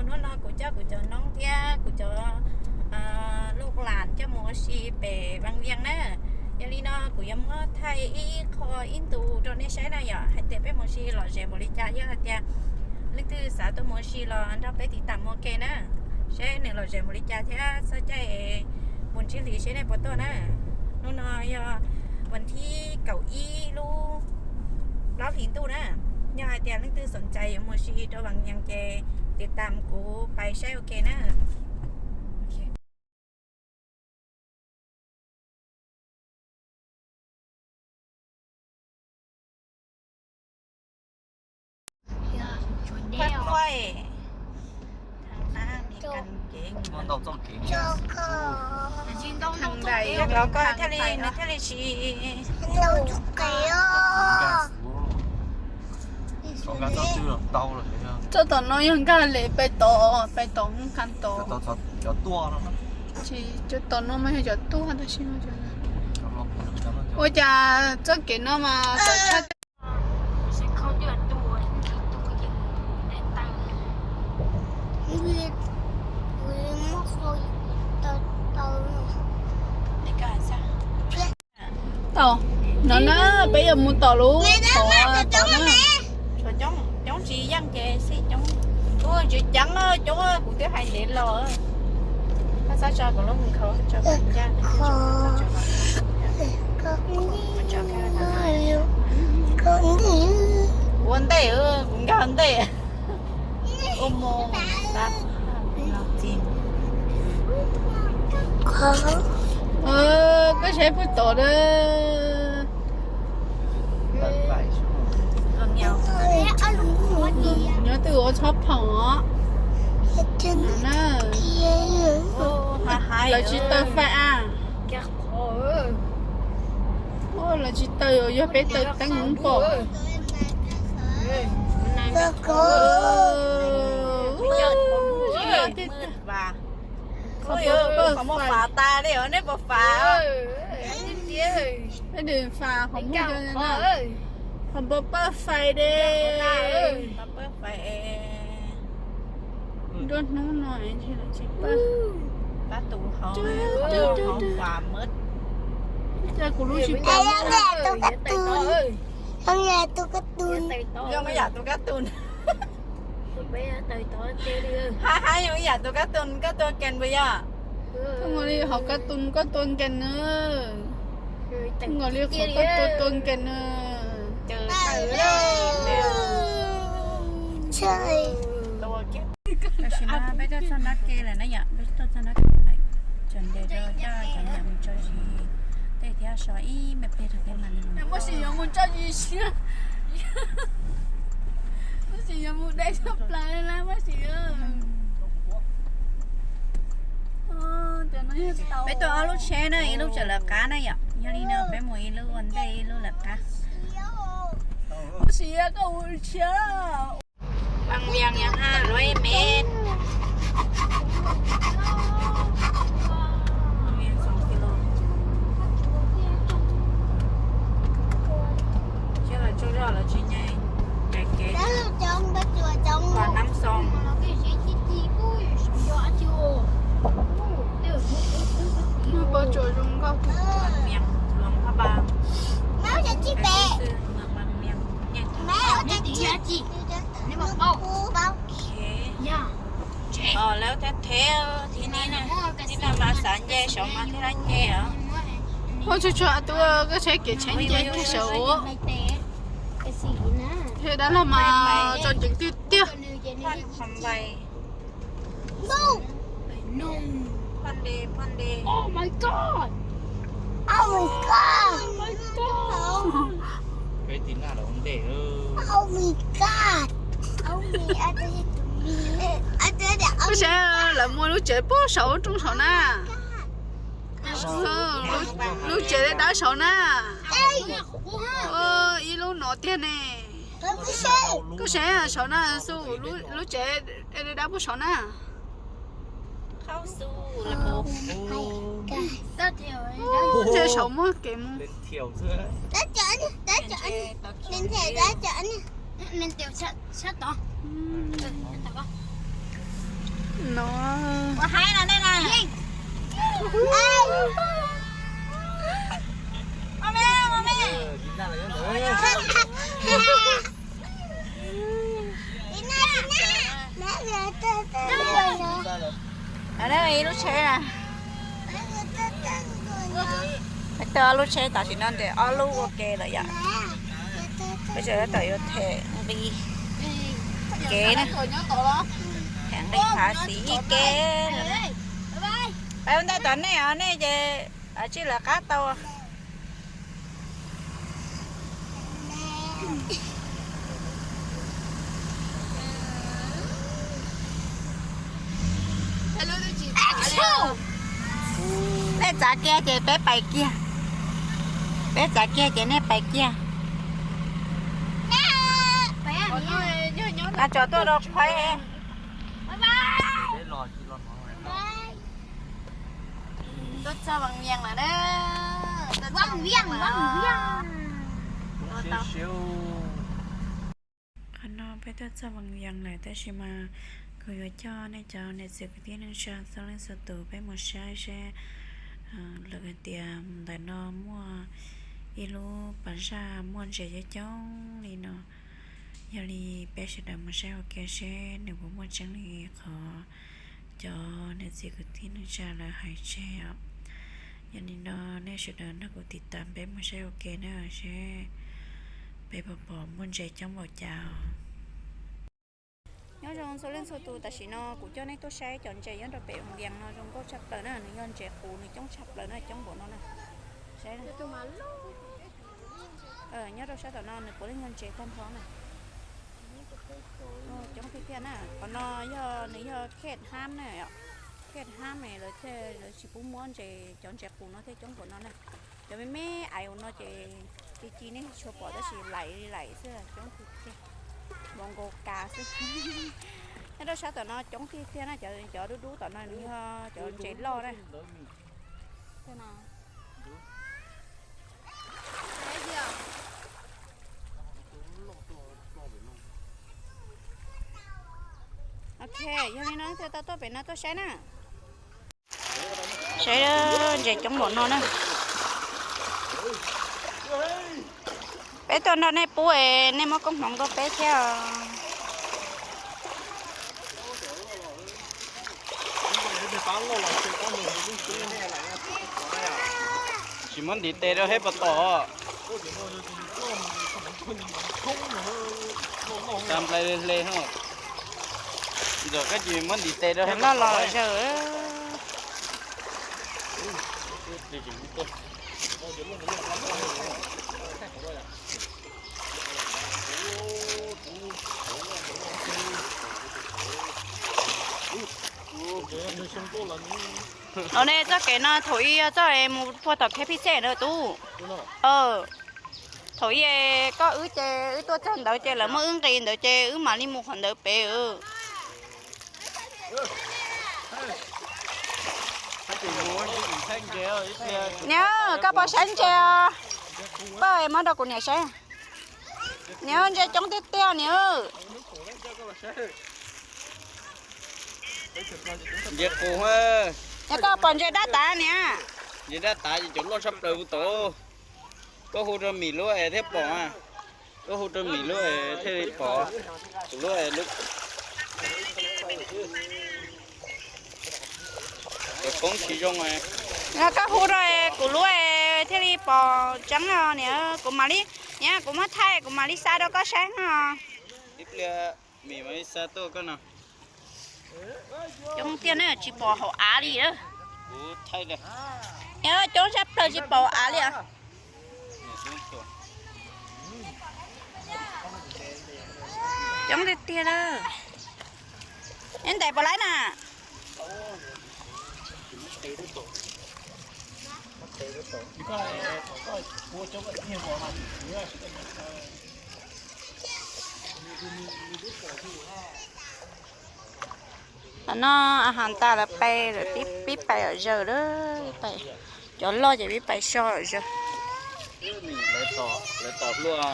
Hnub no kuv coj kuv cov noob thiab kuv cov lub las coj mus ua si pem Vaj Viaj na. Yog li no kuv yuav muab thaij ib qho ib ntu rau nej saib na yom, hais tias peb mus ua si lom zem npaum li cas. Yog hais tias leej twg xav tuaj mus ua si los nrog peb tiv tam ua ke na, saib nws lom zem npaum li cas thiab txog caij mus ntsib hlis seb nej puas tuaj na. Hnub no yog vas thib kaum ib lub plaub hlis ntuj na. Yog hais tias leej twg xoom cai yuav mus ua si rau Vaj Viaj ces tiv tam kuv pais saib ua ke na. Thiaj li, nws thiaj li tsis. Txoj tom no yog nkag li pem tod, pem tod nkag tod. Tsis, cov tom no mas yog cov tuaj tab sis no. Ua cas txoj kev no mas tawm tshaj. Tom, no na, peb yuav mus tom lub tod, tom na. Coob tsis yeej ces xij coob. Ua tsis ceev coob, kuv twb hais ntev los. Koj txhob tso kom lub mus khau tso ncaj. Ua ntej, kuv nkag ntej. Ua mus tab. Koj saib puag tod na. Nyob twj ua txhob phoom os. Lawv tsis taw fais a. Lawv tsis taw, yog peb taw teeb mus pom. Qhov muaj fas tas li, nej puas fas? Peb nws fas qhov muaj, qhov npau pawj fais de. Nruab hnub no tsis pawj. Cas kuv lub tsis pawj. Zoo yam tus kab tus. Hab hab, zoo yam tus kab tus, koj tua nkees puas yog? Zoo li hauv kab tus koj tua nkees na. Zoo li qhov koj tua tua nkees na. Tam sim no peb tuaj txog nrab ke lawm na yom, peb tuaj txog nrab ke lawm. Tseem ntes rau coj cov niam mus tso zis tej thiab so ib me pliag rau peb mam li mus. Muaj sim yuav mus tso zis siab. Muaj sim yuav mus dai tshaj plaws na, muaj sim. Peb tuaj ob lub tsheb na, ib lub tseem lawv qab na yom. Yog li no peb mus ib lub ua ntej ib lub lawv qab. Muaj sim koj ua tsheb. Vaj Viaj yog ha luaj ib mev. Thiab lawv tsaug zog lawv tsis nyeem, nyeem kev. Vaj Nab Xoo. Muaj pob tsuas zoo nkauj. Vaj Viaj, Luam Phaj Npas. Lawv thiab thev thiab ne, tib neeg mas xav nce saud mas thiaj li nce os. Ua tsuag tsuag tub, koj saib kev tsheb nce kiag saud. Thiab dab laug mas tso ceev tiag tiag. Koj saib lawv muaj lub tsev puag saud roob saud na. Lub tsev dawb saud na. Ib lub no tiag ne. Koj saib saud na, xu lub tsev dawb dawb puag saud na. Ntshe saud muaj kev mus. No. Ua haib no nej na. Ua me, ua me. Ib lub tsheb na. Peb tuaj ob lub tsheb tam sim no ntes ob lub ua ke lawm yom. Peb sawv daws yuav them nqi kev na, them nqi phav xiv ib kev. Peb ua ntej tom nej os, nej ces tsij lawv qab tau. Nej txav kiag ces peb pais kiag. Peb txav kiag ces nej pais kiag. Tso tuaj rau qhuav. Tuaj txog Vaj Vias lawm na. Qhov no peb tuaj txog Vaj Vias lawm tab sis mas kuv yuav coj nej cov niam txiv kwv tij neej tsa txhua leej txhua tus peb mus saib seb lawv hais tias ntawm no muaj ib lub pas zaj muaj ntses coob coob li no. Yog li peb sawv daws mus saib ua ke seb nws puas muaj tseeb li qhov cov niam txiv kwv tij neej tsa lawv hais tseg os. Yog li no nej sawv daws nrog kuv tiv tas peb mus saib ua ke na seb peb puas pom muaj ntses coob npaum cas os. Nyob zoo txhua leej txhua tus, tam sim no kuv coj nej tuaj saib cov ntses nyob rau pem Vaj Vias no zoo nkauj tshaj plaws na, nws yog ntses qus nws coob tshaj plaws na, coob npaum no na. Saib, nyob rau sab tom no nws puav leej yog ntses tag nrho na. Coob tiag tiag na, qhov no yog nws yog khej hab na, khej hab es lawv thiaj lawv tsis pub muab ntses, cov ntses qus no thiaj coob npaum no na. Cov me me ais no ces ci ci nej tsis tshua pom tab sis laim li laim xwb, coob tiag tiag, nkaus nkaus kas xwb. Nyob rau sab tom no coob tiag tiag na, cov dub dub tom no nws yog cov ntses loj na. Ok, yog li no thiaj tau tuaj pem no tuaj saib na. Saib ntses coob npaum no na. Peb tuaj nrog nej pub es nej muab koob hmoov rau peb thiab os. Tsis muab ntiv tes rau heb puas tom. Xa nplai hle hle ho. Ntxuam koj tsis muab ntiv tes rau heb puas tom. Los ne, txoj kev no thaum ub yog txoj mus puag tom Khej Phij Xej ntawd tub. Thaum ub koj wb ces wb tuaj txog ntawd ces lawv muab wb nqis ntawd ces wb mam li mus qhov ntawd pem. Niam, koj puas saib ntses os? Pab muab rau kuv niam saib. Niam, ntses coob tiag tiag niam. Ntses qus. Niam, koj pom ntses dab tav niam. Ntses dab tav ces cov loj tshaj plaws kuv tod. Koj hu rau Mim lub es thiaj pom. Koj hu rau Mim lub es thiaj li pom. Kuv lub es lub cov koob tsis zoo. Koj hu rau kuv lub es thiaj li pom tseeb os niam. Kuv mam li, niam, kuv muab thaij kuv mam li xa rau koj saib os. Ib pliag Mim mam li xa tuaj koj no. Coob tiag na, tsis pom hauv av li. Kuv thaij. Niam, coob tshaj plaws tsis pom hauv av li os. Coob tiag tiag na. Neb ntes puas laib na? Tam no a has tas lawv pais lawm, pib pais zom zaws lawm. Cov loj ces pib pais so zom zaws. Lawv tom hlua.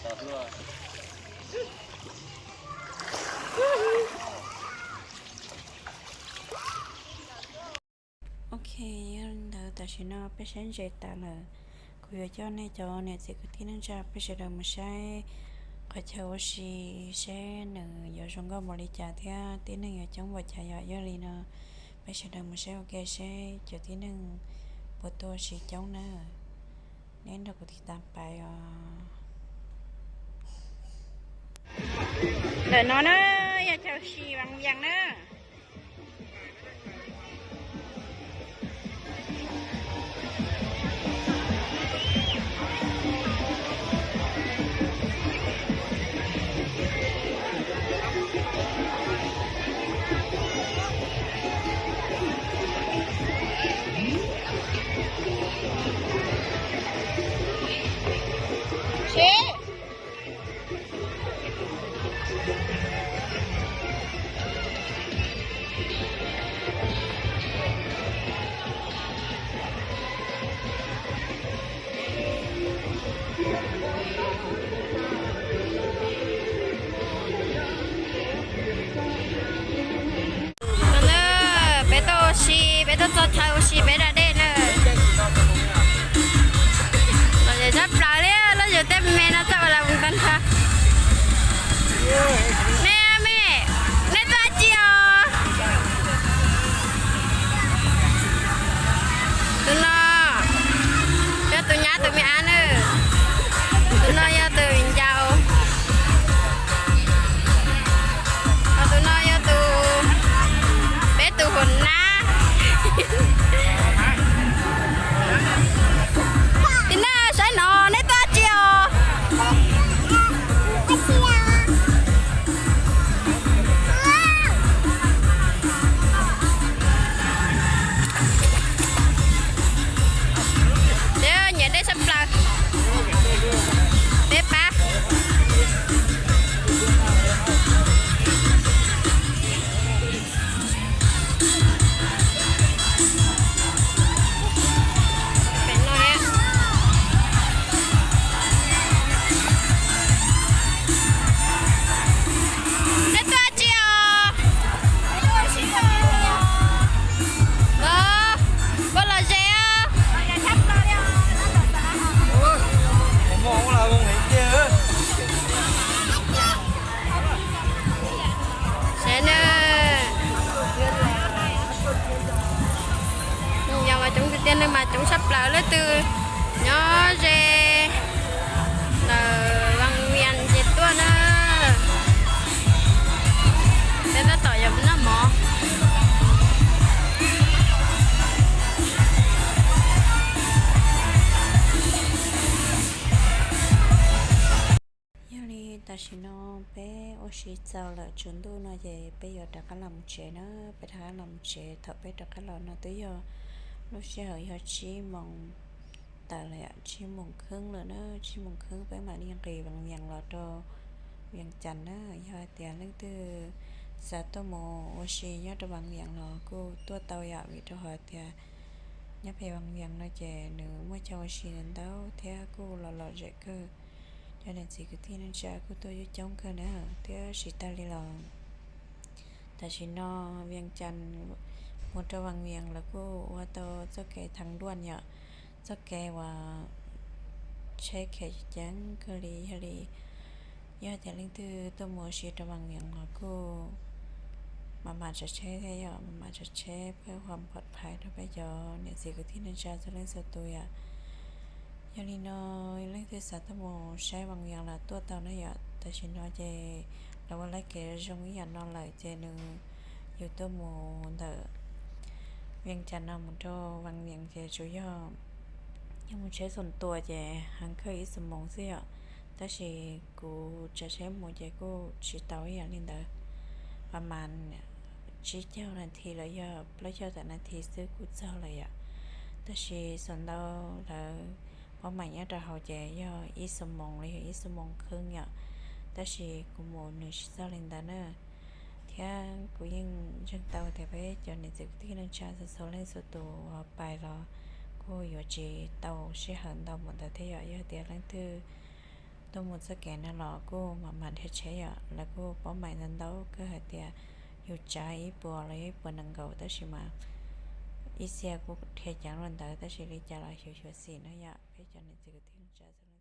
Tom hlua. peb saib ntses tas lawm. Kuv yuav coj nej cov niam txiv kwv tij neej tsa peb sawv daws mus saib qhov chaw ua si, saib nws yuav zoo nkauj npaum li cas thiab tib neeg yuav coob npaum cas. Yog li no peb sawv daws mus saib ua ke seb cov tib neeg puas tuaj ua si coob na. Neb nrog kuv tiv tas pais os. Ntawm no na, yog chaw ua si Vaj Vias na. Peb tuaj ua si, peb tuaj txog chaw ua si peb da dej na. Los zem tshaj plaws li, lub zem tej me no txawj ua las mus tag nrho. Nej me, nej tuaj dab tsi os? Tus no yog tus nyab tus me ab na. Tus no yog tus viv ncaus. Ho tus no yog tus, peb tus huam nab. Tus no saib no, nej tuaj dab tsi os? Nyiam dej tshaj plaws. Peb pab. Nej tuaj dab tsi os? Puas lom zem? Saib na, yog mas coob tiag tiag, neeg mas coob tshaj plaws, leej twg nyob ze ntawm Vaj Vias ces tuaj na. Peb tab tom yuav noj mov. Yog li tam sim no peb ua si txaus lawm tsaus ntuj no ces peb yuav rov qab los mus tsev na. Peb rov qab los mus tsev, thaum peb rov qab los no twb yog lub sij hawm yog tsib moos tawm lawm, tsib moos kheeb lawm na. Tsib moos kheeb peb mam li nqis Vaj Vias los rau Vias Cas na. Yog hais tias leej twg xav tuaj mus ua si nyob rau Vaj Vias los kuj tuaj tau yom, vim rau qhov tias nyob pem Vaj Vias no ces nws muaj chaw ua si ntau thiab kuj los lom zem kawg. Cov niam txiv kwv tij neej tsa kuj tuaj coob coob kawg na. Thiab tsis tas li los tam sim no Vias Cas mus rau Vaj Vias lawv kuj ua tau txoj kev thaj duaj yom, txoj kev uas tsheb khiav ceev kawg li. Yog li yog tias leej twg tuaj mus ua si rau Vaj Vias los kuj mam mam tsav tsheb thiab yom, mam mam tsav tsheb pab hua pov phais rau peb cov niam txiv kwv tij neej tsa txhua leej txhua tus yom. Yog li no leej twg xav tuaj mus saib Vaj Vias los tuaj tau na yom. Tam sim no ces lawv ua lawv kev zoo ib yam no lawm ces nws, yus tuaj mus ntawm Vias Cas no mus rau Vaj Vias ces tsuas yog, yog mus tsheb xoom tua ces heev kawg ib xuab moos xwb yom. Tab sis kuv tsav tsheb mus ces kuj tsis tau ib yam li ntawd, pab mas tsib caug nas this los yog plaub caug tawm nas this xwb kuj txog lawm yom. Tab sis xuam ntau lawv paub meem nyob rau hauv ces yog ib xuab moos los yog ib xuab moos kheeb yom. Tab sis kuv mus nws tsis txog li ntawd na. Thiab kuv yeej ntseeg tau tias peb cov niam txiv kwv tij neej tsa txhua txhua leej txhua tus uas pais los kuj yuav tsis tau sij hawm ntau npaum ntawd thiab yom. Yog tias leej twg tuaj mus txoj kev no los kuj mam mam dhia tsheb yom. Lawv kuj paub meem ntau ntau kawg hais tias yus tsav ib puas los yog ib puas nees nkaum, tab sis mas Ib txhia kuj dhia ceev dua ntawd tab sis li cas los xyuav xyuav xim no yom peb cov niam txiv kwv tij neej tsa txhua